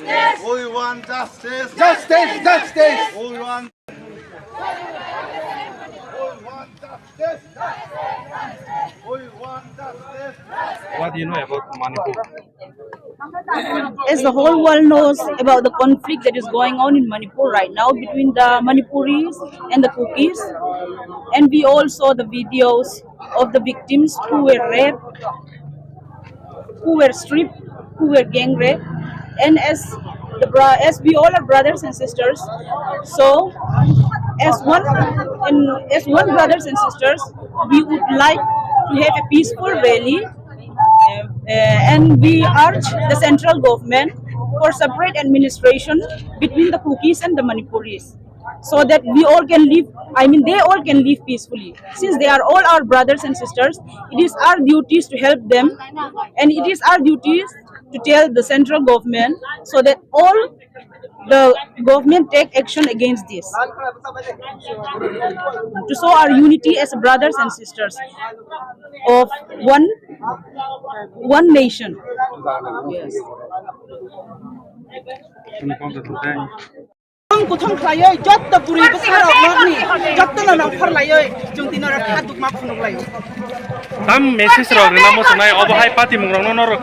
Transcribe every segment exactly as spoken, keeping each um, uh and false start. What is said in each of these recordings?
We want justice. Justice, justice. We want, we want justice. We want justice. What do you know about Manipur? As the whole world knows about the conflict that is going on in Manipur right now between the Manipuris and the Kukis, and we all saw the videos of the victims who were raped, who were stripped, who were gang raped, and as the bro- as we all are brothers and sisters, so as one and as one brothers and sisters, we would like to have a peaceful rally, uh, uh, and we urge the central government for separate administration between the Kukis and the Manipuris, so that we all can live, I mean, they all can live peacefully. Since they are all our brothers and sisters, it is our duties to help them, and it is our duties to tell the central government so that all the government take action against this, to show our unity as brothers and sisters of one, one nation. Yes. Kuthong kuthong khlaioi jotto bwrwi bwsarok nokni jottono nongkhor laioi chwng tini oro kha dukma phunuk laio. Tam message rok rwna muchungnai obo hai patimung rokno norok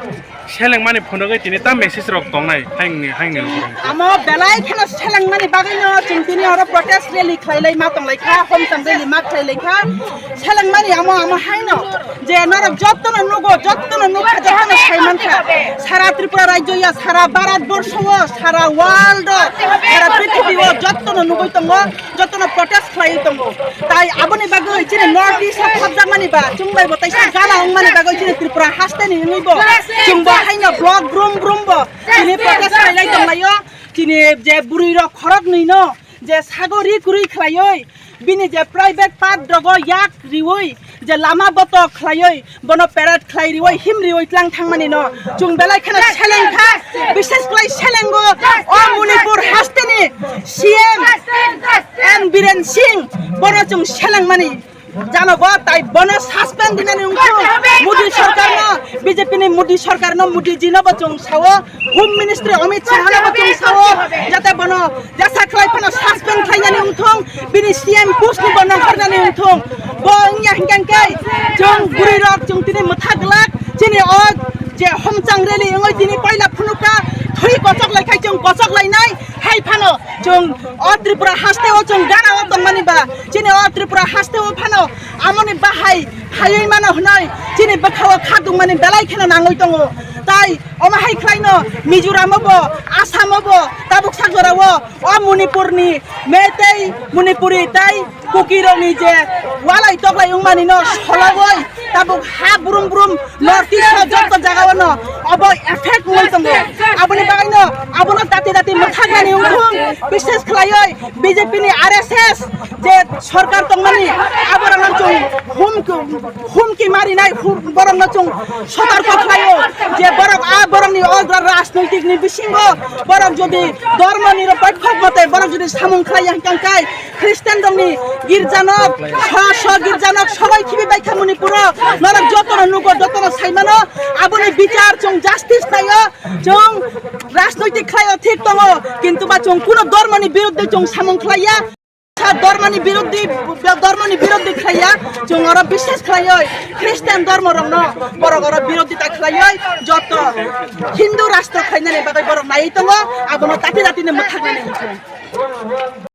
selengmani phunugwi tini tam message rok tongnai haini haini rok. Amo belai kheno selengmani bagwino chwng tini oro protest rally khlailai ma tonglaikha, homchang rally ma khlailaikha. Selengmani amo amo haino je norok jottono nugo, jottono nukha, jottono saimankha. Sara Tripura rajyo ya, sara Bharat borsho o, sara world o, sara prithibi o jottono nugwi tongo, jottono protest khlaiwi tongo. Tai aboni bagwi chini North East o khopjakmani ba, chwng bai bo taisa gana wngmani bagwi chini Tripura haste ni wngwi bo, chwng bo haino block brum brum bo chini protest khlailai tonglaio. Chini je bwrwi rok khorok nwi no je sago ri kwrwi khlaioi, bini je private part rogo yak riwi, je lama botok khlaioi, bono parade khlai riwi, him riwi tlang thangmani no chwng belai kheno seleng kha, bishes khlai selengo o Manipur haste ni C M N Biren Singh, bono chwng selengmani janogo, tai bono suspend dinani wngkhu Modi sarkarno, B J P ni Modi sarkarno, Modi jino bo chwng sao, Home Ministry Amit Shah no bo chwng sao, jate bono jesa khlai phano suspend khlainani wngthung, bini C M post ni bo nongkhornani wngthung. Bo wngya hinkhe khe chwng bwrwi rok chwng tini mwthak glak, chini o je homchang rally wngwi tini poila phunukha, thwi kochok lai khai chwng kochok lainai, hai phano chwng o Tripura haste o chwng gana o tongmani ba, chini o Tripura haste o phano amoni bahai phaiwi mano hwnwi chini bwkha o kha dungmani belai kheno nangwi tongo. Tai omo hai khlaino Mizoram o bo, Assam o bo, tabuk sak jora o, o Manipur ni Meitei, Manipuri tai Kuki rokni je walai toklai wngmani no sologoi tabuk ha brum brum North East o jotto jaga o no obo effect wngwi tongo. Aboni bagwi no abono dati dati mwthaknani wngthung, bishes khlaioi B J P ni R S S je sarkar tongmani aborokno chwng hum-, humki marinai, hum-, borokno chwng sotorko khlaio je borok a borokni o rajnoitikni bisingo borok jodi dhormoni rok baithok mote borok jodi samung khlaiya hwnkhe Christian rokni girjanok, sw sw girjanok sobai khibi baikha Manipuro, norok jotono nugo, jotono saimano, aboni bichar chwng justice naio, chwng rajnoitik khlaio thik tongo, kintu ba chwng kuno dhormoni biruddhe chwng samung khlaiya, sa dhormoni biruddhi, dhormoni biruddhi khlaiya, chwng oro bishes khlaioi, Christian dhormo rokno borok oro birodita khlaioi, joto Hindu rashtra khlainani bagwi borok naiwi tongo, abono tati tatino mwthaknani wngkha.